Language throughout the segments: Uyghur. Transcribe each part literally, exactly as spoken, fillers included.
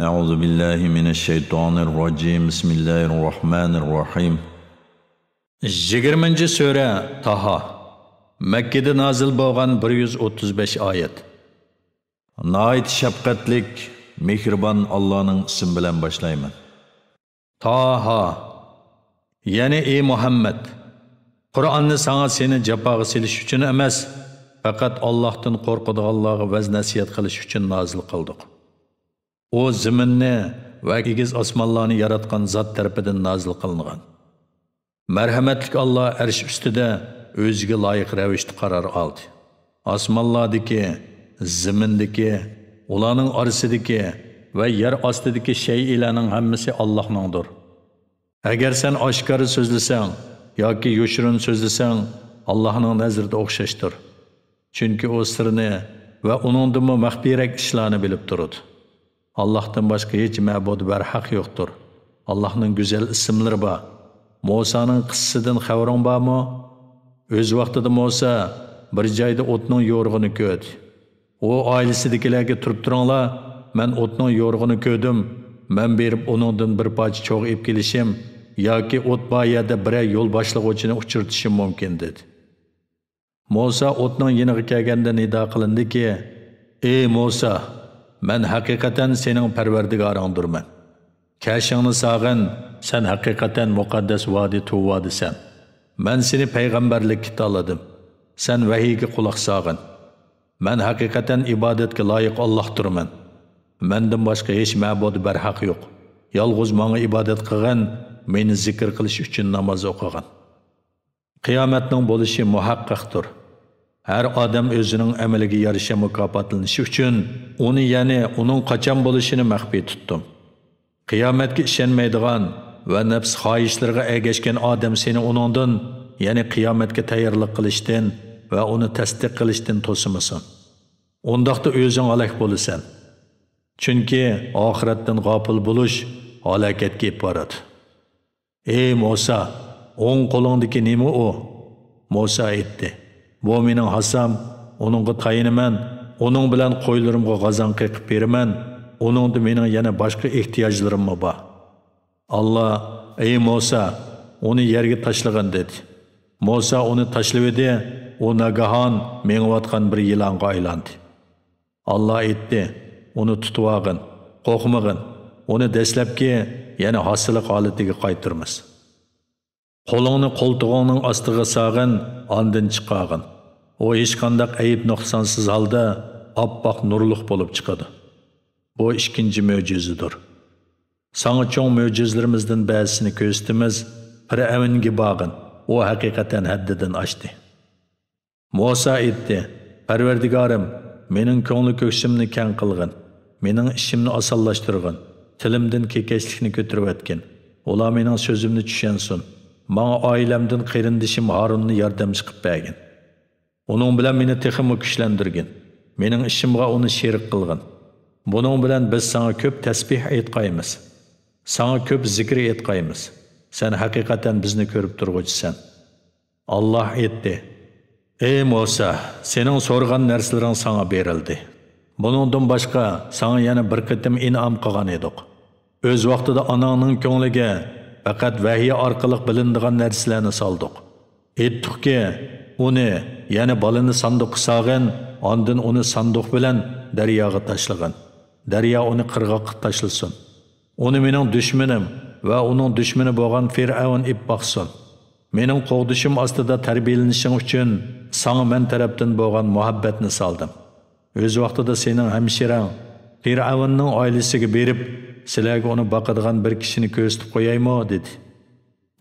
أعوذ بالله من الشيطان الرجيم. بسم الله الرحمن الرحيم. يىگىرمىنچى سۈرە، تاھا. مەككىدە نازىل بولغان، بىر يۈز ئوتتۇز بەش ئايەت. ناھايىتى شەپقەتلىك، مېھرىبان ئاللانىڭ ئىسمى بىلەن باشلايمەن. تاھا. يەنى ئى مۇھەممەد، قۇرئاننى ساڭا سېنى جاپاغا سېلىش ئۈچۈن ئەمەس، پەقەت ئاللاھتىن قورقىدىغانلارغا ۋەز-نەسىھەت قىلىش ئۈچۈن نازىل قىلدۇق. ئۇ زېمىننى ۋە ئېگىز ئاسمانلارنى ياراتقان زات تەرىپىدىن نازىل قىلىنغان. مەرھەمەتلىك ئاللا ئەرش ئۈستىدە ئۆزىگە لايىق رەۋىشتە قارار ئالدى. ئاسمانلاردىكى، زېمىندىكى، ئۇلارنىڭ ئارىسىدىكى ۋە يەر ئاستىدىكى شەيئىلەرنىڭ ھەممىسى ئاللاھنىڭدۇر. ئەگەر سەن ئاشكارا سۆزلىسەڭ ياكى يوشۇرۇن سۆزلىسەڭ، ئاللاھنىڭ نەزىرىدە ئوخشاشتۇر. چۈنكى ئۇ سىرنى ۋە ئۇنىڭدىنمۇ مەخپىيرەك ئىشلارنى بىلىپ تۇرىدۇ. ئاللاھتىن باشقا ھېچ مەبۇد بەرھەق يوقتۇر. ئاللاھنىڭ گۈزەل ئىسىملىرى بار. مۇسانىڭ قىسسىسىدىن خەۋىرىڭ بارمۇ؟ ئۆز ۋاقتىدا مۇسا بىر جايدا ئوتنىڭ يورۇقىنى كۆردى. ئۇ ئائىلىسىدىكىلەرگە، «تۇرۇپ تۇرۇڭلار، مەن ئوتنىڭ يورۇقىنى كۆردۈم، مەن بېرىپ ئۇنىڭدىن بىر پارچە چوغ ئېلىپ كېلىشىم ياكى ئوت بار يەردە بىرەر يول باشلىغۇچىنى ئۇچرىتىشىم مۇمكىن» دېدى. مۇسا ئوتنىڭ يېنىغا كەلگەندە نىدا قىلىندىكى، «ئى مۇسا، مەن ھەقىقەتەن سېنىڭ پەرۋەردىگارىڭدۇرمەن. كەشىڭنى ساغىن، سەن ھەقىقەتەن مۇقەددەس ۋادى تۇۋادىسەن. مەن سېنى پەيغەمبەرلىككە تاللىدىم. سەن ۋەھىيگە قۇلاق ساغىن. مەن ھەقىقەتەن ئىبادەتكە لايىق ئاللاھتۇرمەن. مەندىن باشقا ھېچ مەبۇد بەرھەق يوق. يالغۇز ماڭا ئىبادەت قىلغىن، مېنى زىكىر قىلىش ئۈچۈن ناماز ئوقۇغىن. قىيامەتنىڭ بولۇشى مۇھەققەقتۇر. ھەر ئادەم ئۆزىنىڭ ئەمىلىگە يارىشا مۇكاپاتلىنىشى ئۈچۈن ئۇنى، يەنى ئۇنىڭ قاچان بولۇشىنى مەخپىي تۇتتۇم. قىيامەتكە ئىشەنمەيدىغان ۋە نەپس خاھىشلىرىغا ئەگەشكەن ئادەم سېنى ئۇنىڭدىن، يەنى قىيامەتكە تەييارلىق قىلىشتىن ۋە ئۇنى تەستىق قىلىشتىن توسىمىسۇن. ئۇنداقتا ئۆزۈڭ ھالاك بولىسەن. چۈنكى ئاخىرەتتىن غاپىل بولۇش ھالاكەتكە ئېلىپ بارىدۇ. ئەي مۇسا، ئوڭ قولۇڭدىكى نېمە ئۇ؟ مۇسا ئېيتتى، بۇ مېنىڭ ھاسام، ئۇنىڭغا تايىنىمەن، ئۇنىڭ بىلەن قويلىرىمغا غازاڭ قېقىپ بېرىمەن، ئۇنىڭدا مېنىڭ يەنە باشقا ئېھتىياجلىرىممۇ بار. ئاللا، ئەي مۇسا، ئۇنى يەرگە تاشلىغىن دېدى. مۇسا ئۇنى تاشلىۋىدى، ئۇ ناگاھان مېڭىۋاتقان بىر يىلانغا ئايلاندى. ئاللا ئېيتتى، ئۇنى تۇتۇۋالغىن، قورقمىغىن، ئۇنى دەسلەپكى، يەنى ھاسىلىق ھالىتىگە قايتۇرىمىز. قولۇڭنى قولتۇقۇڭنىڭ ئاستىغا ساغىن، ئاندىن چىقارغىن. ئۇ ھېچقانداق ئەيىب نۇقسانسىز ھالدا ئاپئاق نۇرلۇق بولۇپ چىقىدۇ. بۇ ئىككىنچى مۆجىزىدۇر. ساڭا چوڭ مۆجىزىلىرىمىزدىن بەزىسىنى كۆرسىتىمىز، پىرئەۋنگە بارغىن، ئۇ ھەقىقەتەن ھەددىدىن ئاشتى. مۇسا ئېيتتى، پەرۋەردىگارىم، مېنىڭ كۆڭلى كۆكسۈمنى كەڭ قىلغىن، مېنىڭ ئىشىمنى ئاسانلاشتۇرغىن، تىلىمدىن كېكەچلىكنى كۆتۈرۈۋەتكىن، ئۇلار مېنىڭ سۆزۈمنى چۈشەنسۇن، ماڭا ئائىلەمدىن قېرىندىشىم ھارۇننى ياردەمچى قىلىپ بەرگىن. ئۇنىڭ بىلەن مېنى تېخىمۇ كۈچلەندۈرگىن، مېنىڭ ئىشىمغا ئۇنى شېرىك قىلغىن. بۇنىڭ بىلەن بىز ساڭا كۆپ تەسبىھ ئېيتقايمىز، ساڭا كۆپ زىكىر ئېيتقايمىز، سەن ھەقىقەتەن بىزنى كۆرۈپ تۇرغۇچىسەن. ئاللا ئېيتتى، ئەي مۇسا، سېنىڭ سورىغان نەرسىلىرىڭ ساڭا بېرىلدى. بۇنىڭدىن باشقا ساڭا يەنە بىر قېتىم ئىنئام قىلغان ئىدۇق. ئۆز ۋاقتىدا ئاناڭنىڭ كۆڭلىگە پەقەت ۋەھىي ئارقىلىق بىلىنىدىغان نەرسىلەرنى سالدۇق. ئېيتتۇقكى، ئۇنى، يەنى بالىنى ساندۇققا سالغىن، ئاندىن ئۇنى ساندۇق بىلەن دەرياغا تاشلىغىن. دەريا ئۇنى قىرغاققا تاشلىسۇن. ئۇنى مېنىڭ دۈشمىنىم ۋە ئۇنىڭ دۈشمىنى بولغان فىرئەۋن ئېپ باقسۇن. مېنىڭ قوغدىشىم ئاستىدا تەربىيەلىنىشىڭ ئۈچۈن ساڭا مەن تەرەپتىن بولغان مۇھەببەتنى سالدىم. ئۆز ۋاقتىدا سېنىڭ ھەمشىرەڭ فىرئەۋننىڭ ئائىلىسىگە بېرىپ، سىلەرگە ئۇنى باقىدىغان بىر كىشىنى كۆرسىتىپ قويايمۇ؟ دېدى.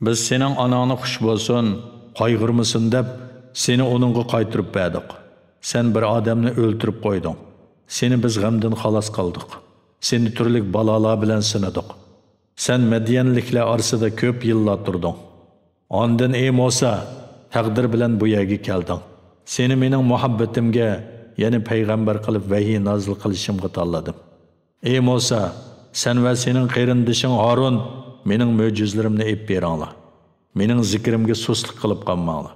بىز سېنىڭ ئاناڭنى خۇش بولسۇن، قايغۇرمىسۇن دەپ، سېنى ئۇنىڭغا قايتۇرۇپ بەردۇق. سەن بىر ئادەمنى ئۆلتۈرۈپ قويدۇڭ. سېنى بىز غەمدىن خالاس قىلدۇق. سېنى تۈرلۈك بالالار بىلەن سىنىدۇق. سەن مەديەنلىكلەر ئارىسىدا كۆپ يىللار تۇردۇڭ. ئاندىن، ئەي مۇسا، تەقدىر بىلەن بۇ يەرگە كەلدىڭ. سېنى مېنىڭ مۇھەببىتىمگە، يەنى پەيغەمبەر قىلىپ ۋەھىي نازىل قىلىشىمغا تاللىدىم. ئەي مۇسا، سەن ۋە سېنىڭ قېرىندىشىڭ ھارۇن مېنىڭ مۆجىزىلىرىمنى ئېلىپ بېرىڭلار. مېنىڭ زىكرىمگە سۇسلۇق قىلىپ قالماڭلار.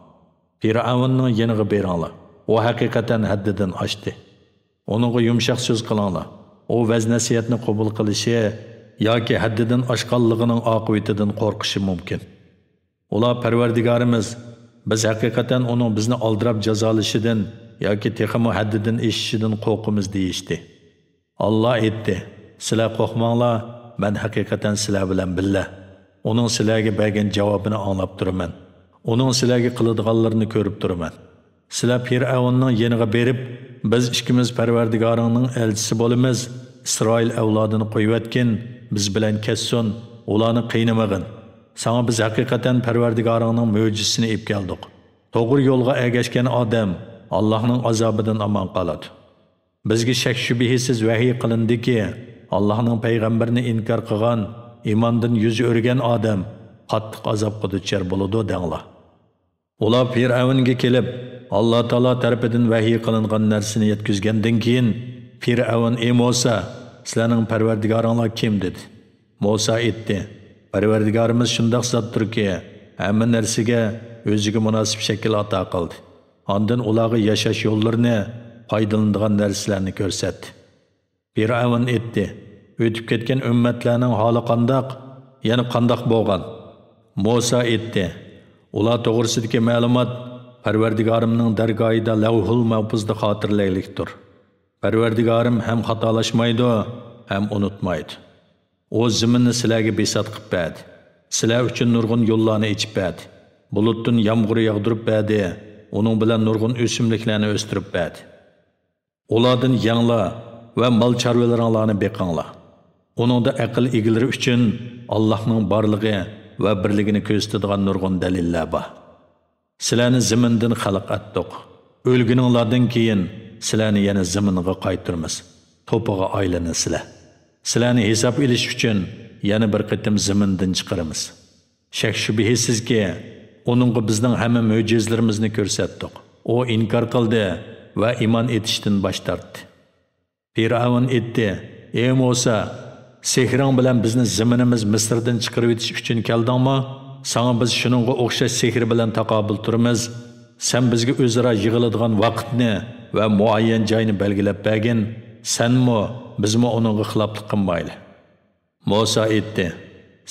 پىرئەۋننىڭ يېنىغا بېرىڭلار. ئۇ ھەقىقەتەن ھەددىدىن ئاشتى. ئۇنىڭغا يۇمشاق سۆز قىلىڭلار. ئۇ ۋەز-نەسىھەتنى قوبۇل قىلىشى ياكى ھەددىدىن ئاشقانلىقىنىڭ ئاقىۋىتىدىن قورقۇشى مۇمكىن. ئۇلار، پەرۋەردىگارىمىز، بىز ھەقىقەتەن ئۇنىڭ بىزنى ئالدىراپ جازالىشىدىن ياكى تېخىمۇ ھەددىدىن ئېشىشىدىن قورقىمىز، دېيىشتى. ئاللا ئېيتتى، سىلەر قورقماڭلار، مەن ھەقىقەتەن سىلەر بىلەن بىللە. ئۇنىڭ سىلەرگە بەرگەن جاۋابىنى ئاڭلاپ تۇرىمەن. ئۇنىڭ سىلەرگە قىلىدىغانلىرىنى كۆرۈپ تۇرىمەن. سىلەر پىرئەۋننىڭ يېنىغا بېرىپ، بىز ئىككىمىز پەرۋەردىگارىڭنىڭ ئەلچىسى بولىمىز، ئىسرائىل ئەۋلادىنى قويۇۋەتكىن، بىز بىلەن كەتسۇن، ئۇلارنى قىينىمىغىن. ساڭا بىز ھەقىقەتەن پەرۋەردىگارىڭنىڭ مۆجىزىسىنى ئېلىپ كەلدۇق. توغرا يولغا ئەگەشكەن ئادەم ئاللاھنىڭ ئازابىدىن ئامان قالىدۇ. بىزگە شەك-شۈبھىسىز ۋەھىي قىلىندىكى، ئاللاھنىڭ پەيغەمبىرىنى ئىنكار قىلغان، ئىماندىن يۈز ئۆرۈگەن ئادەم قاتتىق ئازابقا دۇچار بولىدۇ، دەڭلار. ئۇلار پىرئەۋنگە كېلىپ، ئاللا تائالا تەرىپىدىن ۋەھىي قىلىنغان نەرسىنى يەتكۈزگەندىن كېيىن، پىرئەۋن، ئى مۇسا، سىلەرنىڭ پەرۋەردىگارىڭلار كىم؟ دېدى. مۇسا ئېيتتى، پەرۋەردىگارىمىز شۇنداق زاتتۇركى، ھەممە نەرسىگە ئۆزىگە مۇناسىپ شەكىل ئاتا قىلدى. ئاندىن ئۇلارغا ياشاش يوللىرىنى، پايدىلىنىدىغان نەرسىلەرنى كۆرسەتتى. پىرئەۋن ئېيتتى، ئۆتۈپ كەتكەن ئۈممەتلەرنىڭ ھالى قانداق؟ يەنە قانداق بولغان؟ مۇسا ئېيتتى، ئۇلار توغرىسىدىكى مەلۇمات پەرۋەردىگارىمنىڭ دەرگاھىدا لەۋھۇل مەھپۇزدا خاتىرىلەيلىكتۇر. پەرۋەردىگارىم ھەم خاتالاشمايدۇ، ھەم ئۇنتۇمايدۇ. ئۇ زېمىننى سىلەرگە بىسات قىلىپ بەردى. سىلەر ئۈچۈن نۇرغۇن يوللارنى ئېچىپ بەردى. بۇلۇتتىن يامغۇر ياغدۇرۇپ بەردى. ئۇنىڭ بىلەن نۇرغۇن ئۆسۈملۈكلەرنى ئۆستۈرۈپ بەردى. ئۇلاردىن يەڭلار ۋە مال-چارۋىلىرىڭلارنى بېقىڭلار. ئۇنىڭدا ئەقىل ئىگىلىرى ئۈچۈن ئاللاھنىڭ بارلىقى ۋە بىرلىكىنى كۆرسىتىدىغان نۇرغۇن دەلىللەر بار. سىلەرنى زېمىندىن خەلق ئەتتۇق. ئۆلگىنىڭلاردىن كېيىن سىلەرنى يەنە زېمىنغا قايتۇرىمىز. توپىغا ئايلىنىسىلەر. سىلەرنى ھېساب ئېلىش ئۈچۈن يەنە بىر قېتىم زېمىندىن چىقىرىمىز. شەك-شۈبھىسىزكى، ئۇنىڭغا بىزنىڭ ھەممە مۆجىزىلىرىمىزنى كۆرسەتتۇق. ئۇ ئىنكار قىلدى ۋە ئىمان ئېتىشتىن باش تارتتى. پىرئەۋن ئېيتتى، ئى مۇسا، سېھرىڭ بىلەن بىزنى زېمىنىمىز مىسىردىن چىقىرىۋېتىش ئۈچۈن كەلدىڭمۇ؟ ساڭا بىز شۇنىڭغا ئوخشاش سېھىر بىلەن تاقابىل تۇرىمىز. سەن بىزگە ئۆزئارا يىغىلىدىغان ۋاقىتنى ۋە مۇئەييەن جاينى بەلگىلەپ بەرگىن. سەنمۇ، بىزمۇ ئۇنىڭغا خىلاپلىق قىلمايلى. مۇسا ئېيتتى،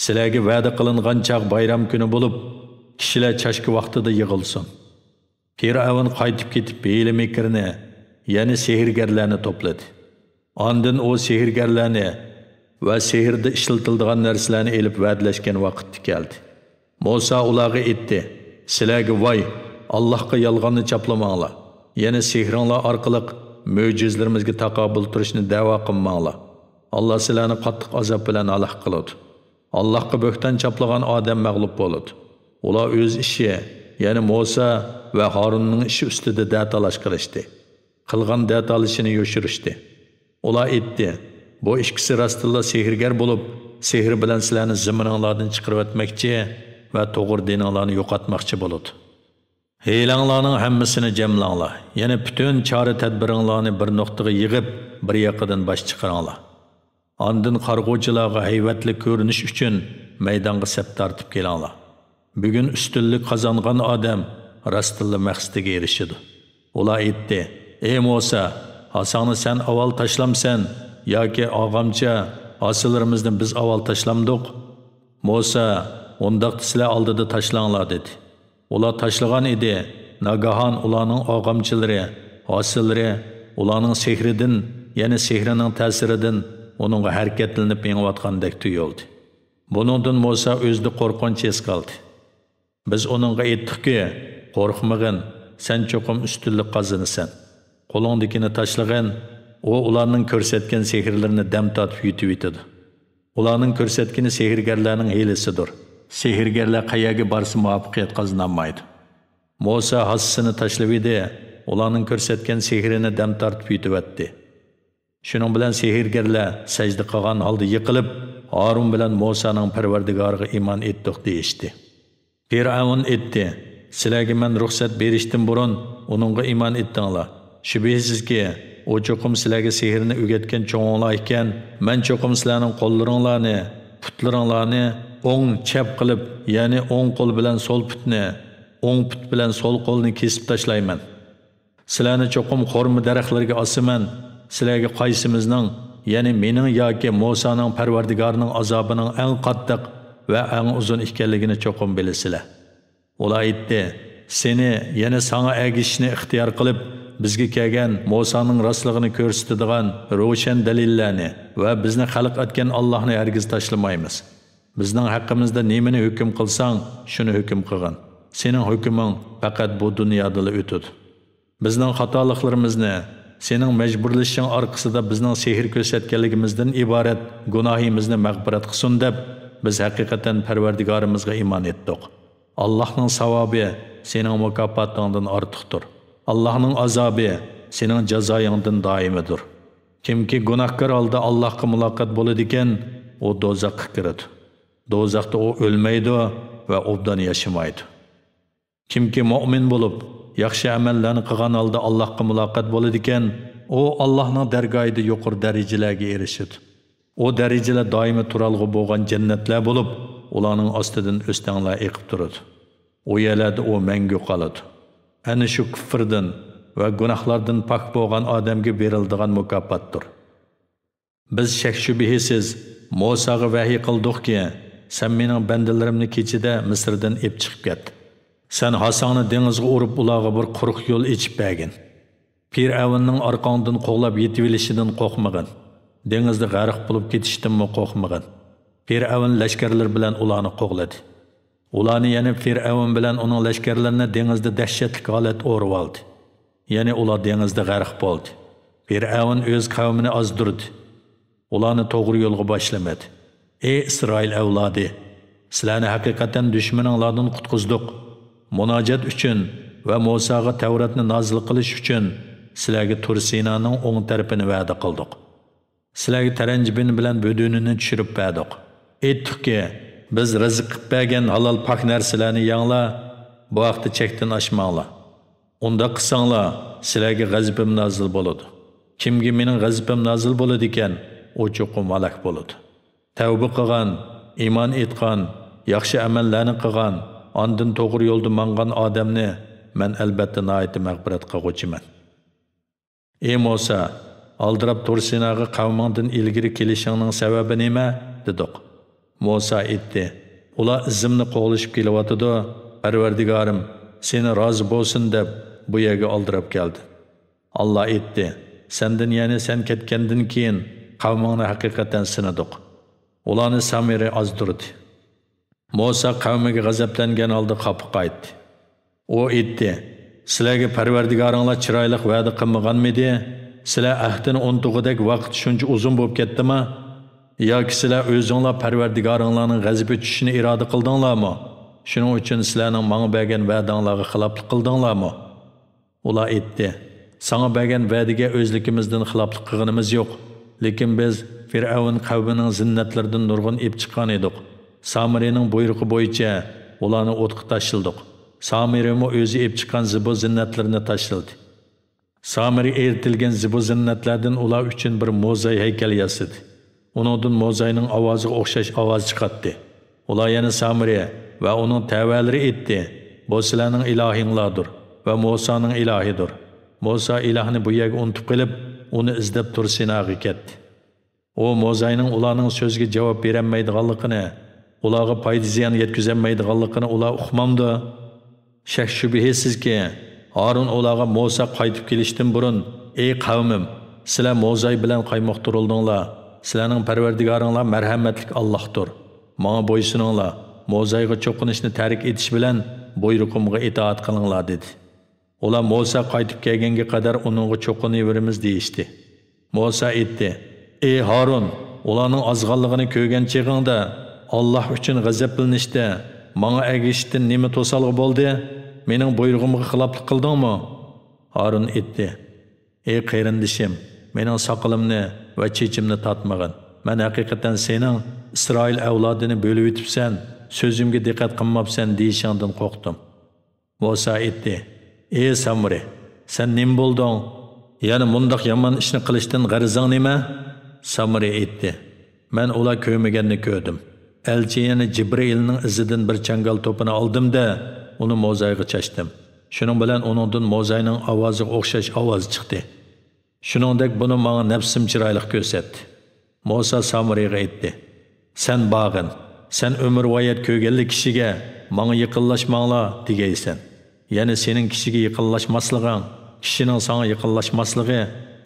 سىلەرگە ۋەدە قىلىنغان چاغ بايرام كۈنى بولۇپ، كىشىلەر چاشكا ۋاقتىدا يىغىلسۇن. پىرئەۋن قايتىپ كېتىپ، ھىيلە-مىكىرنى، يەنى سېھىرگەرلەرنى توپلىدى. ئاندىن ئۇ سېھىرگەرلەرنى ۋە سېھىردا ئىشلىتىلىدىغان نەرسىلەرنى ئېلىپ ۋەدىلەشكەن ۋاقىتتا كەلدى. مۇسا ئۇلارغا ئېيتتى، سىلەرگە ۋاي، ئاللاھقا يالغاننى چاپلىماڭلار. يەنى سېھرىڭلار ئارقىلىق مۆجىزىلىرىمىزگە تاقابىل تۇرۇشنى دەۋا قىلماڭلار. ئاللا سىلەرنى قاتتىق ئازاب بىلەن ھالاك قىلىدۇ. ئاللاھقا بۆھتان چاپلىغان ئادەم مەغلۇپ بولىدۇ. ئۇلار ئۆز ئىشى، يەنى مۇسا ۋە ھارۇننىڭ ئىشى ئۈستىدە دەتالاش قىلىشتى. قىلغان دەتالىشىنى يوشۇرۇشتى. ئۇلار ئېيتتى، بۇ ئىككىسى راستتىنلا سېھىرگەر بولۇپ، سېھرى بىلەن سىلەرنى زېمىنىڭلاردىن چىقىرىۋەتمەكچى ۋە توغرا دىنىڭلارنى يوقاتماقچى بولىدۇ. ھىيلەڭلارنىڭ ھەممىسىنى جەملەڭلار، يەنى پۈتۈن چارە-تەدبىرىڭلارنى بىر نۇقتىغا يىغىپ، بىر ياقىدىن باش چىقىرىڭلار. ئاندىن قارىغۇچىلارغا ھەيۋەتلىك كۆرۈنۈش ئۈچۈن مەيدانغا سەپ تارتىپ كېلىڭلار. بۈگۈن ئۈستۈنلۈك قازانغان ئادەم راستتىنلا مەقسىتىگە ئېرىشىدۇ. ئۇلار ئېيتتى، ئى مۇسا، ھاساڭنى سەن ئاۋۋال تاشلامسەن ياكى ئاغامچە ھاسىلىرىمىزنى بىز ئاۋۋال تاشلامدۇق؟ مۇسا، ئۇنداقتا سىلەر ئالدىدا تاشلاڭلار، دېدى. ئۇلار تاشلىغان ئىدى. ناگاھان ئۇلارنىڭ ئاغامچىلىرى، ھاسىلىرى ئۇلارنىڭ سېھرىدىن، يەنى سېھرىنىڭ تەسىرىدىن ئۇنىڭغا ھەرىكەتلىنىپ مېڭىۋاتقاندەك تۇيۇلدى. بۇنىڭدىن مۇسا ئۆزىدە قورقۇنچ ھېس قىلدى. بىز ئۇنىڭغا ئېيتتۇقكى، قورقمىغىن، سەن چوقۇم ئۈستۈنلۈك قازىنىسەن. قولۇڭدىكىنى تاشلىغىن، ئۇ ئۇلارنىڭ كۆرسەتكەن سېھىرلىرىنى دەم تارتىپ يۇتۇۋېتىدۇ. ئۇلارنىڭ كۆرسەتكىنى سېھىرگەرلەرنىڭ ھىيلىسىدۇر. سېھىرگەرلەر قەيەرگە بارسا مۇۋەپپەقىيەت قازىنالمايدۇ. مۇسا ھاسىسىنى تاشلىۋىدى، ئۇلارنىڭ كۆرسەتكەن سېھرىنى دەم تارتىپ يۇتۇۋەتتى. شۇنىڭ بىلەن سېھىرگەرلەر سەجدە قىلغان ھالدا يىقىلىپ، ھارۇن بىلەن مۇسانىڭ پەرۋەردىگارىغا ئىمان ئېيتتۇق دېيىشتى. پىرئەۋن ئېيتتى، سىلەرگە مەن رۇخسەت بېرىشتىن بۇرۇن ئۇنىڭغا ئىمان ئېيتتىڭلار. شۈبھىسىزكى، ئۇ چوقۇم سىلەرگە سېھىرنى ئۆگەتكەن چوڭۇڭلار ئىكەن. مەن چوقۇم سىلەرنىڭ قوللىرىڭلارنى، پۇتلىرىڭلارنى ئوڭ، چەپ قىلىپ، يەنى ئوڭ قول بىلەن سول پۇتنى، ئوڭ پۇت بىلەن سول قولنى كېسىپ تاشلايمەن. سىلەرنى چوقۇم خورما دەرەخلىرىگە ئاسىمەن. سىلەرگە قايسىمىزنىڭ يەنى مېنىڭ ياكى مۇسانىڭ پەرۋەردىگارىنىڭ ئازابىنىڭ ئەڭ قاتتىق ۋە ئەڭ ئۇزۇن ئىكەنلىكىنى چوقۇم بىلىسىلەر. ئۇلار ئېيتتى، سېنى، يەنى ساڭا ئەگىشىشنى ئىختىيار قىلىپ، بىزگە كەلگەن مۇسانىڭ راستلىقىنى كۆرسىتىدىغان روشەن دەلىللەرنى ۋە بىزنى خەلق ئەتكەن ئاللاھنى ھەرگىز تاشلىمايمىز. بىزنىڭ ھەققىمىزدە نېمىنى ھۆكۈم قىلساڭ، شۇنى ھۆكۈم قىلغىن. سېنىڭ ھۆكۈمۈڭ پەقەت بۇ دۇنيادىلا ئۆتىدۇ. بىزنىڭ خاتالىقلىرىمىزنى، سېنىڭ مەجبۇرلىشىشىڭ ئارقىسىدا بىزنىڭ سېھىر كۆرسەتكەنلىكىمىزدىن ئىبارەت گۇناھىمىزنى مەغپىرەت قىلسۇن دەپ، بىز ھەقىقەتەن پەرۋەردىگارىمىزغا ئىمان ئېيتتۇق. ئاللاھنىڭ ساۋابى سېنىڭ مۇكاپاتىڭدىن ئارتۇقتۇر. ئاللاھنىڭ ئازابى سېنىڭ جازايىڭدىن دائىمىدۇر. كىمكى گۇناھكار ھالدا ئاللاھقا مۇلاقات بولىدىكەن، ئۇ دوزاخقا كىرىدۇ. دوزاختا ئۇ ئۆلمەيدۇ ۋە ئوبدان ياشىمايدۇ. كىمكى مۆمىن بولۇپ، ياخشى ئەمەللەرنى قىلغان ھالدا ئاللاھقا مۇلاقات بولىدىكەن، ئۇ ئاللاھنىڭ دەرگاھىدا يۇقىرى دەرىجىلەرگە ئېرىشىدۇ. ئۇ دەرىجىلەر دائىمىي تۇرالغۇ بولغان جەننەتلەر بولۇپ، ئۇلارنىڭ ئاستىدىن ئۆستەڭلەر ئېقىپ تۇرىدۇ. ئۇ يەرلەردە ئۇ مەڭگۈ قالىدۇ. ئەنە شۇ كۇفرىدىن ۋە گۇناھلاردىن پاك بولغان ئادەمگە بېرىلىدىغان مۇكاپاتتۇر. بىز شەك-شۈبھىسىز مۇساغا ۋەھىي قىلدۇقكى، سەن مېنىڭ بەندىلىرىمنى كېچىدە مىسىردىن ئېپ چىقىپ كەت. سەن ھاساڭنى دېڭىزغا ئۇرۇپ، ئۇلارغا بىر قۇرۇق يول ئېچىپ بەرگىن. پىرئەۋننىڭ ئارقاڭدىن قوغلاپ يېتىۋېلىشىدىن قورقمىغىن. دېڭىزدا غەرق بولۇپ كېتىشتىنمۇ قورقمىغىن. پىرئەۋن لەشكەرلىرى بىلەن ئۇلارنى قوغلىدى. ئۇلارنى، يەنى پىرئەۋن بىلەن ئۇنىڭ لەشكەرلىرىنى دېڭىزدا دەھشەتلىك ھالەت ئورىۋالدى. يەنى ئۇلار دېڭىزدا غەرق بولدى. پىرئەۋن ئۆز قەۋمىنى ئازدۇردى. ئۇلارنى توغرا يولغا باشلىمىدى. ئەي ئىسرائىل ئەۋلادى! سىلەرنى ھەقىقەتەن دۈشمىنىڭلاردىن قۇتقۇزدۇق. مۇناجات ئۈچۈن ۋە مۇساغا تەۋراتنى نازىل قىلىش ئۈچۈن سىلەرگە تۇر سىنانىڭ ئوڭ تەرىپىنى ۋەدە قىلدۇق. سىلەرگە تەرەنجبىن بىلەن بۆدۈنىنى چۈشۈرۈپ بەردۇق. ئېيتتۇقكى، بىز رىزىق قىلىپ بەرگەن ھالال پاك نەرسىلەرنى يەڭلار، بۇ ھەقتە چەكتىن ئاشماڭلار. ئۇنداق قىلساڭلار، سىلەرگە غەزىپىم نازىل بولىدۇ. كىمگە مېنىڭ غەزىپىم نازىل بولىدىكەن، ئۇ چوقۇم ھالاك بولىدۇ. تەۋبە قىلغان، ئىمان ئېيتقان، ياخشى ئەمەللەرنى قىلغان، ئاندىن توغرا يولدا ماڭغان ئادەمنى مەن ئەلبەتتە ناھايىتى مەغپىرەت قىلغۇچىمەن. ئى مۇسا، ئالدىراپ تۇر سىناغا قەۋمىڭدىن ئىلگىرى كېلىشىڭنىڭ سەۋەبى نېمە؟ دېدۇق. مۇسا ئېيتتى، ئۇلار ئىزىمنى قوغلىشىپ كېلىۋاتىدۇ، پەرۋەردىگارىم، سېنى رازى بولسۇن دەپ بۇ يەرگە ئالدىراپ كەلدىم. ئاللا ئېيتتى، سەندىن، يەنى سەن كەتكەندىن كېيىن قەۋمىڭنى ھەقىقەتەن سىنىدۇق. ئۇلارنى سامىرى ئازدۇردى. مۇسا قەۋمىگە غەزەپلەنگەن ھالدا قاپا قايتتى. ئۇ ئېيتتى، سىلەرگە پەرۋەردىگارىڭلار چىرايلىق ۋەدە قىلمىغانمىدى؟ سىلەر ئەھدىنى ئۇنتۇغۇدەك ۋاقىت شۇنچە ئۇزۇن بولۇپ كەتتىما؟ ياكى سىلەر ئۆزۈڭلار پەرۋەردىگارىڭلارنىڭ غەزىپى چۈشۈشىنى ئىرادە قىلدىڭلارمۇ؟ شۇنىڭ ئۈچۈن سىلەرنىڭ ماڭا بەرگەن ۋەدەڭلارغا خىلاپلىق قىلدىڭلارمۇ؟ ئۇلار ئېيتتى، ساڭا بەرگەن ۋەدىگە ئۆزلۈكىمىزدىن خىلاپلىق قىلغىنىمىز يوق. لېكىن بىز فىرئەۋن قەۋمىنىڭ زىننەتلىرىدىن نۇرغۇن ئېپ چىققان ئىدۇق. سامىرىنىڭ بۇيرۇقى بويىچە ئۇلارنى ئوتقا تاشلىدۇق. سامىرىمۇ ئۆزى ئېپ چىققان زىبۇ زىننەتلىرىنى تاشلىدى. سامىرى ئېرىتىلگەن زىبۇ زىننەتلەردىن ئۇلار ئۈچۈن بىر موزاي ھەيكەل ياسىدى. ئۇنىڭدىن موزاينىڭ ئاۋازىغا ئوخشاش ئاۋاز چىقاتتى. ئۇلار يەنە سامىرى ۋە ئۇنىڭ تەۋەلىرى ئېيتتى، بۇ سىلەرنىڭ ئىلاھىڭلاردۇر ۋە مۇسانىڭ ئىلاھىدۇر. مۇسا ئىلاھنى بۇ يەرگە ئۇنتۇپ قېلىپ، ئۇنى ئىزدەپ تۇر سىناغا كەتتى. ئۇ موزاينىڭ ئۇلارنىڭ سۆزىگە جاۋاب بېرەلمەيدىغانلىقىنى، ئۇلارغا پايدا زىيان يەتكۈزەلمەيدىغانلىقىنى ئۇلار ئۇقمامدۇ؟ شەك شۈبھىسىزكى، ھارۇن ئۇلارغا مۇسا قايتىپ كېلىشتىن بۇرۇن، ئەي قەۋمىم، سىلەر موزاي بىلەن قايمۇقتۇرۇلدۇڭلار. سىلەرنىڭ پەرۋەردىگارىڭلار مەرھەمەتلىك ئاللاھتۇر. ماڭا بويسۇنۇڭلار، موزايغا چوقۇنۇشنى تەرك ئېتىش بىلەن بۇيرۇقۇمغا ئىتائەت قىلىڭلار، دېدى. ئۇلار مۇسا قايتىپ كەلگەنگە قەدەر ئۇنىڭغا چوقۇنۇۋېرىمىز، دېيىشتى. مۇسا ئېيتتى، ئى ھارۇن، ئۇلارنىڭ ئازغانلىقىنى كۆرگەن چېغىڭدا، ئاللاھ ئۈچۈن غەزەپلىنىشتە ماڭا ئەگىشىشتىن نېمە توسالغۇ بولدى؟ مېنىڭ بۇيرۇغۇمغا خىلاپلىق قىلدىڭمۇ؟ ھارۇن ئېيتتى، ئى قېرىندىشىم، مېنىڭ ساقىلىمنى ۋە چېچىمنى تارتمىغىن. مەن ھەقىقەتەن سېنىڭ ئىسرائىل ئەۋلادىنى بۆلۈۋېتىپسەن، سۆزۈمگە دىققەت قىلماپسەن دېيىشىڭدىن قورقتۇم. مۇسا ئېيتتى، ئى سامرى، سەن نېمە بولدۇڭ؟ يەنە مۇنداق يامان ئىشنى قىلىشتىن غەرىزىڭ نېمە؟ سامرى ئېيتتى، مەن ئۇلار كۆرمىگەننى كۆردۈم. ئەلچى يەنە جىبرىئىلنىڭ ئىزىدىن بىر چاڭگال توپىنى ئالدىم-دە، ئۇنى موزايغا چاچتىم. شۇنىڭ بىلەن ئۇنىڭدىن موزاينىڭ ئاۋازىغا ئوخشاش ئاۋاز چىقتى. شۇنىڭدەك بۇنى ماڭا نەپسىم چىرايلىق كۆرسەتتى. مۇسا سامىرىغا ئېيتتى: سەن بارغىن، سەن ئۆمۈرۋايەت كۆرگەنلىك كىشىگە ماڭا يېقىنلاشماڭلار دېگەيسەن. يەنى سېنىڭ كىشىگە يېقىنلاشماسلىقىڭ، كىشىنىڭ ساڭا يېقىنلاشماسلىقى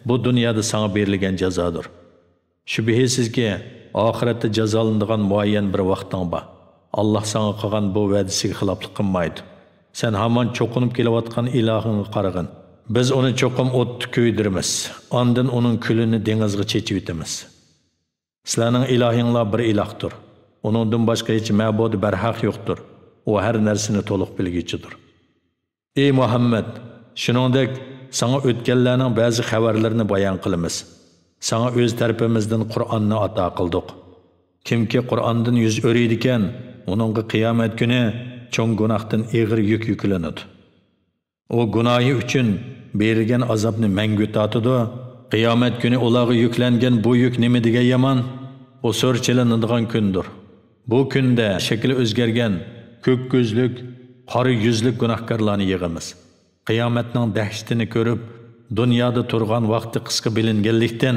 بۇ دۇنيادا ساڭا بېرىلگەن جازادۇر. شۈبھىسىزكى، ئاخىرەتتە جازالىنىدىغان مۇئەييەن بىر ۋاقتىڭ بار. ئاللاھ ساڭا قىلغان بۇ ۋەدىسىگە خىلاپلىق قىلمايدۇ. سەن ھامان چوقۇنۇپ كېلىۋاتقان ئىلاھىڭغا قارىغىن. بىز ئۇنى چوقۇم ئوتتا كۆيدۈرىمىز. ئاندىن ئۇنىڭ كۈلىنى دېڭىزغا چېچىۋېتىمىز. سىلەرنىڭ ئىلاھىڭلار بىر ئىلاھتۇر. ئۇنىڭدىن باشقا ھېچ مەبۇدى بەرھەق يوقتۇر. ئۇ ھەر نەرسىنى تولۇق بىلگۈچىدۇر. ئى مۇھەممەد، شۇنىڭدەك ساڭا ئۆتكەنلەرنىڭ بەزى خەۋەرلىرىنى بايان قىلىمىز. ساڭا ئۆز تەرىپىمىزدىن قۇرئاننى ئاتا قىلدۇق. كىمكى قۇرئاندىن يۈز ئۆرۈيدىكەن، ئۇنىڭغا قىيامەت كۈنى چوڭ گۇناھتىن ئېغىر يۈك يۈكلىنىدۇ. ئۇ گۇناھى ئۈچۈن بېرىلگەن ئازابنى مەڭگۈ تارتىدۇ. قىيامەت كۈنى ئۇلارغا يۈكلەنگەن بۇ يۈك نېمە دېگەن يامان! ئۇ سور چېلىنىدىغان كۈندۇر. بۇ كۈندە شەكلى ئۆزگەرگەن، كۆك كۆزلۈك، قارا يۈزلۈك گۇناھكارلارنى يىغىمىز. قىيامەتنىڭ دەھشىتىنى كۆرۈپ، دۇنيادا تۇرغان ۋاقتى قىسقا بىلىنگەنلىكتىن،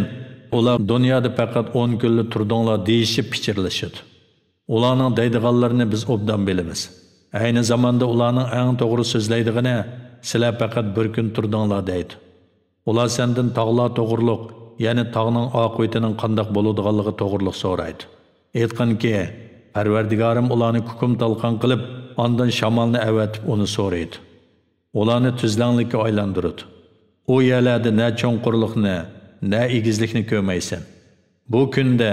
ئۇلار دۇنيادا پەقەت ئون كۈنلا تۇردۇڭلار دېيىشىپ پىچىرلىشىدۇ. ئۇلارنىڭ دەيدىغانلىرىنى بىز ئوبدان بىلىمىز. ئەينى زاماندا ئۇلارنىڭ ئەڭ توغرا سۆزلەيدىغىنى، سىلەر پەقەت بىر كۈن تۇردۇڭلار دەيدۇ. ئۇلار سەندىن تاغلار توغرۇلۇق، يەنى تاغنىڭ ئاقىۋىتىنىڭ قانداق بولىدىغانلىقى توغرۇلۇق سورايدۇ. ئېيتقىنكى، پەرۋەردىگارىم ئۇلارنى كۇكۇم تالقان قىلىپ، ئاندىن شامالنى ئەۋەتىپ ئۇنى سورىيدۇ. ئۇلارنى تۈزلەڭلىككە ئايلاندۇرىدۇ. ئۇ يەرلەردە نە چوڭقۇرلۇقنى، نە ئېگىزلىكنى كۆرمەيسەن. بۇ كۈندە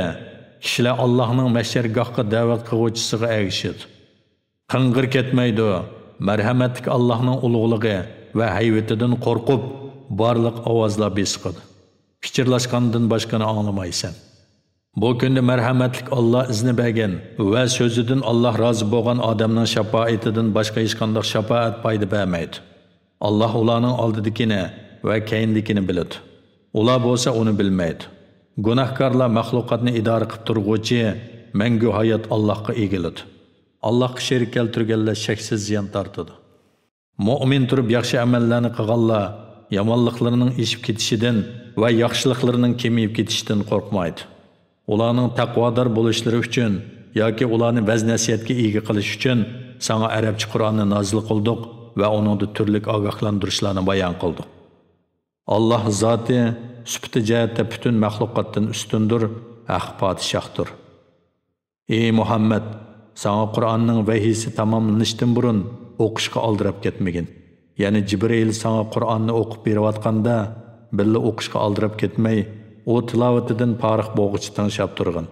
كىشىلەر ئاللاھنىڭ مەھشەرگاھقا دەۋەت قىلغۇچىسىغا ئەگىشىدۇ. قىڭغىر كەتمەيدۇ. مەرھەمەتلىك ئاللاھنىڭ ئۇلۇغلۇقى ۋە ھەيۋىتىدىن قورقۇپ، بارلىق ئاۋازلار بېسىقىدۇ. پىچىرلاشقاندىن باشقىنى ئاڭلىمايسەن. بۇ كۈندە مەرھەمەتلىك ئاللاھ ئىزنى بەرگەن ۋە سۆزىدىن ئاللاھ رازى بولغان ئادەمنىڭ شاپائىتىدىن باشقا ھېچقانداق شاپائەت پايدا بەرمەيدۇ. ئاللاھ ئۇلارنىڭ ئالدىدىكىنى ۋە كەينىدىكىنى بىلىدۇ. ئۇلار بولسا ئۇنى بىلمەيدۇ. گۇناھكارلار مەخلۇقاتنى ئىدارە قىلىپ تۇرغۇچى مەڭگۈ ھايات ئاللاھقا ئىگىلىدۇ. ئاللاھقا شېرىك كەلتۈرگەنلەر شەكسىز زىيان تارتىدۇ. مۆمىن تۇرۇپ ياخشى ئەمەللەرنى قىلغانلار يامانلىقلىرىنىڭ ئېشىپ كېتىشىدىن ۋە ياخشىلىقلىرىنىڭ كېمىيىپ كېتىشىدىن قورقمايدۇ. ئۇلارنىڭ تەقۋادار بولۇشلىرى ئۈچۈن ياكى ئۇلارنى ۋەز-نەسىھەتكە ئىگە قىلىش ئۈچۈن ساڭا ئەرەبچە قۇرئاننى نازىل قىلدۇق ۋە ئۇنىڭدا تۈرلۈك ئاگاھلاندۇرۇشلارنى بايان قىلدۇق. ئاللاھ زاتى سۈپىتى جەھەتتە پۈتۈن مەخلۇقاتتىن ئۈستۈندۇر، ھەق پادىشاھتۇر. ئى مۇھەممەد، ساڭا قۇرئاننىڭ ۋەھىيسى تاماملىنىشتىن بۇرۇن ئوقۇشقا ئالدىراپ كەتمىگىن. يەنى جىبرىئىل ساڭا قۇرئاننى ئوقۇپ بېرىۋاتقاندا، بىللە ئوقۇشقا ئالدىراپ كەتمەي، ئۇ تىلاۋىتىدىن پارىخ بولغۇچە تىڭشاپ تۇرغىن.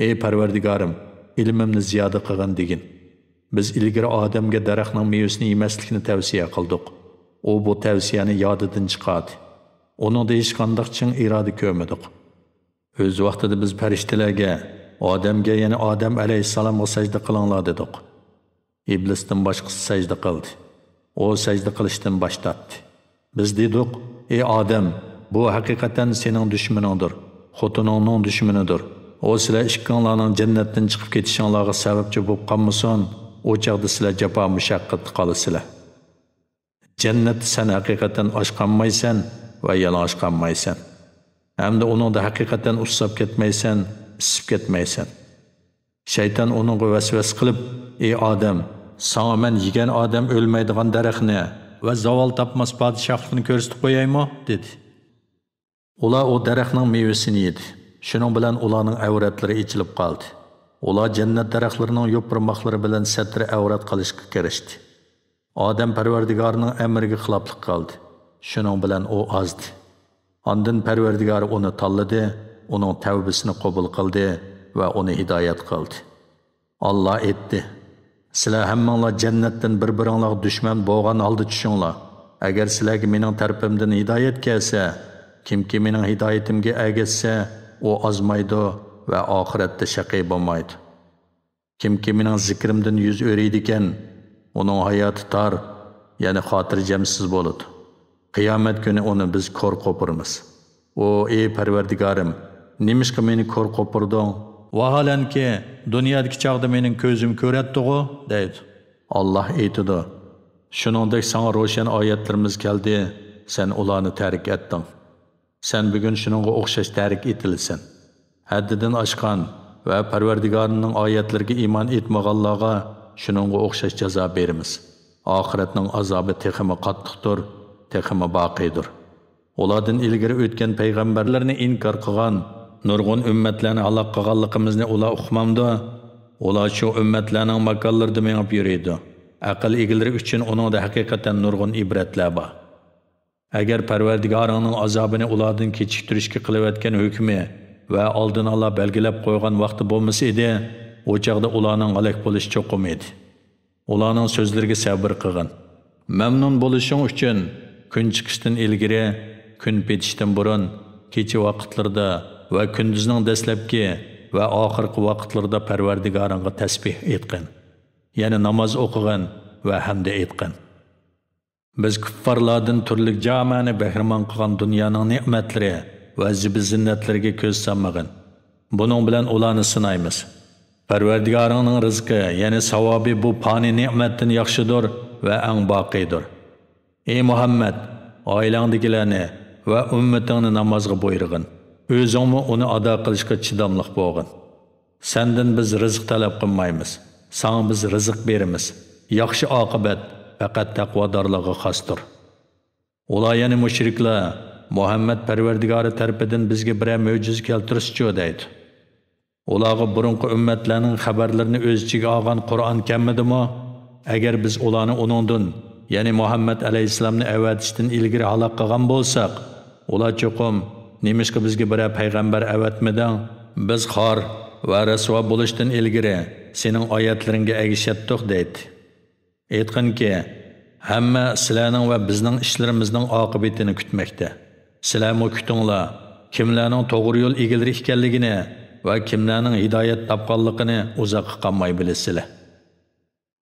ئى پەرۋەردىگارىم، ئىلمىمنى زىيادە قىلغىن دېگىن. بىز ئىلگىرى ئادەمگە دەرەخنىڭ مېۋىسىنى يېمەسلىكنى تەۋسىيە قىلدۇق. ئۇ بۇ تەۋسىيەنى يادىدىن چىقاردى. ئۇنىڭدا ھېچقانداق چىڭ ئىرادە كۆرمىدۇق. ئۆز ۋاقتىدا بىز پەرىشتىلەرگە، ئادەمگە، يەنى ئادەم ئەلەيھىسسالامغا سەجدە قىلىڭلار دېدۇق. ئىبلىستىن باشقىسى سەجدە قىلدى. ئۇ سەجدە قىلىشتىن باش تارتتى. بىز دېدۇق: ئى ئادەم، بۇ ھەقىقەتەن سېنىڭ دۈشمىنىڭدۇر، خوتۇنۇڭنىڭ دۈشمىنىدۇر. ئۇ سىلەر ئىككىڭلارنىڭ جەننەتتىن چىقىپ كېتىشىڭلارغا سەۋەبچى بولۇپ قالمىسۇن، ئۇ چاغدا سىلەر جاپا مۇشەققەتتە قالىسىلەر. جەننەتتە سەن ھەقىقەتەن ئاچ قالمايسەن ۋە يالىڭاچ قالمايسەن. ھەمدە ئۇنىڭدا ھەقىقەتەن ئۇسساپ كەتمەيسەن، ئىسسىپ كەتمەيسەن. شەيتان ئۇنىڭغا ۋەسۋەسە قىلىپ: ئى ئادەم، ساڭا مەن يېگەن ئادەم ئۆلمەيدىغان دەرەخنى ۋە زاۋال تاپماس پادىشاھلىقنى كۆرسىتىپ قويايمۇ؟ دېدى. ئۇلار ئۇ دەرەخنىڭ مېۋىسىنى يېدى. شۇنىڭ بىلەن ئۇلارنىڭ ئەۋرەتلىرى ئېچىلىپ قالدى. ئۇلار جەننەت دەرەخلىرىنىڭ يوپۇرماقلىرى بىلەن سەترە ئەۋرەت قىلىشقا كىرىشتى. ئادەم پەرۋەردىگارىنىڭ ئەمرىگە خىلاپلىق قىلدى. شۇنىڭ بىلەن ئۇ ئازدى. ئاندىن پەرۋەردىگارى ئۇنى تاللىدى، ئۇنىڭ تەۋبىسىنى قوبۇل قىلدى ۋە ئۇنى ھىدايەت قىلدى. ئاللا ئېيتتى: سىلەر ھەممىڭلار جەننەتتىن بىر-بىرىڭلارغا دۈشمەن بولغان ھالدا چۈشۈڭلار. ئەگەر سىلەرگە مېنىڭ تەرىپىمدىن ھىدايەت كەلسە، كىمكى مېنىڭ ھىدايىتىمگە ئەگەشسە، ئۇ ئازمايدۇ ۋە ئاخىرەتتە شەقىي بولمايدۇ. كىمكى مېنىڭ زىكرىمدىن يۈز ئۆرۈيدىكەن، ئۇنىڭ ھاياتى تار، يەنى خاتىرجەمسىز بولىدۇ. قىيامەت كۈنى ئۇنى بىز كور قوپۇرىمىز. ئۇ: ئى پەرۋەردىگارىم، نېمىشقا مېنى كور قوپۇردۇڭ؟ ۋاھالەنكى، دۇنيادىكى چاغدا مېنىڭ كۆزۈم كۆرەتتىغۇ؟ دەيدۇ. ئاللا ئېيتىدۇ: شۇنىڭدەك ساڭا روشەن ئايەتلىرىمىز كەلدى، سەن ئۇلارنى تەرك ئەتتىڭ. سەن بۈگۈن شۇنىڭغا ئوخشاش تەرك ئېتىلىسەن. ھەددىدىن ئاشقان ۋە پەرۋەردىگارىنىڭ ئايەتلىرىگە ئىمان ئېيتمىغانلارغا شۇنىڭغا ئوخشاش جازا بېرىمىز. ئاخىرەتنىڭ ئازابى تېخىمۇ قاتتىقتۇر، تېخىمۇ باقىيدۇر. ئۇلاردىن ئىلگىرى ئۆتكەن پەيغەمبەرلەرنى ئىنكار قىلغان نۇرغۇن ئۈممەتلەرنى ھالاك قىلغانلىقىمىزنى ئۇلار ئۇقمامدۇ؟ ئۇلار شۇ ئۈممەتلەرنىڭ ماكانلىرىدا مېڭىپ يۈرىدۇ. ئەقىل ئىگىلىرى ئۈچۈن ئۇنىڭدا ھەقىقەتەن نۇرغۇن ئىبرەتلەر بار. ئەگەر پەرۋەردىگارىڭنىڭ ئازابىنى ئۇلاردىن كېچىكتۈرۈشكە قىلىۋەتكەن ھۆكمى ۋە ئالدىن ئالا بەلگىلەپ قويغان ۋاقتى بولمىسا ئىدى، ئۇ چاغدا ئۇلارنىڭ ھالاك بولۇشى چوقۇم ئىدى. ئۇلارنىڭ سۆزلىرىگە سەۋر قىلغىن. مەمنۇن بولۇشۇڭ ئۈچۈن كۈن چىقىشتىن ئىلگىرى، كۈن پېتىشتىن بۇرۇن، كېچە ۋاقىتلىرىدا ۋە كۈندۈزنىڭ دەسلەپكى ۋە ئاخىرقى ۋاقىتلىرىدا پەرۋەردىگارىڭغا تەسبىھ ئېيتقىن. يەنى ناماز ئوقۇغىن ۋە ھەمدە ئېيتقىن. بىز كۇپپارلاردىن تۈرلۈك جامەنى بەھرىمەن قىلغان دۇنيانىڭ نېمەتلىرى ۋە زىبۇ-زىننەتلىرىگە كۆز سالمىغىن. بۇنىڭ بىلەن ئۇلارنى سىنايمىز. پەرۋەردىگارىڭنىڭ رىزقى، يەنى ساۋابى بۇ پانىي نېمەتتىن ياخشىدۇر ۋە ئەڭ باقىيدۇر. ئى مۇھەممەد، ئائىلەڭدىكىلەرنى ۋە ئۈممىتىڭنى نامازغا بۇيرۇغىن. ئۆزۈڭمۇ ئۇنى ئادا قىلىشقا چىداملىق بولغىن. سەندىن بىز رىزىق تەلەپ قىلمايمىز. ساڭا بىز رىزىق بېرىمىز. ياخشى ئاقىۋەت پەقەت تەقۋادارلارغا خاستۇر. ئۇلار، يەنى مۇشرىكلار، مۇھەممەد پەرۋەردىگارى تەرىپىدىن بىزگە بىرەر مۆجىزە كەلتۈرسىچۇ دەيدۇ. ئۇلارغا بۇرۇنقى ئۈممەتلەرنىڭ خەۋەرلىرىنى ئۆز ئىچىگە ئالغان قۇرئان كەلمىدىمۇ؟ ئەگەر بىز ئۇلارنى ئۇنىڭدىن، يەنى مۇھەممەد ئەلەيھىسسالامنى ئەۋەتىشتىن ئىلگىرى ھالاك قىلغان بولساق، ئۇلار چوقۇم، نېمىشقا بىزگە بىرەر پەيغەمبەر ئەۋەتمىدىڭ؟ بىز خار ۋە رەسۋا بولۇشتىن ئىلگىرى سېنىڭ ئايەتلىرىڭگە ئەگىشەتتۇق دەيتتى. ئېيتقىنكى، ھەممە سىلەرنىڭ ۋە بىزنىڭ ئىشلىرىمىزنىڭ ئاقىۋىتىنى كۈتمەكتە. سىلەرمۇ كۈتۈڭلار، كىملەرنىڭ توغرا يول ئىگىلىرى ئىكەنلىكىنى ۋە كىملەرنىڭ ھىدايەت تاپقانلىقىنى ئۇزاققا قالماي بىلىسىلەر.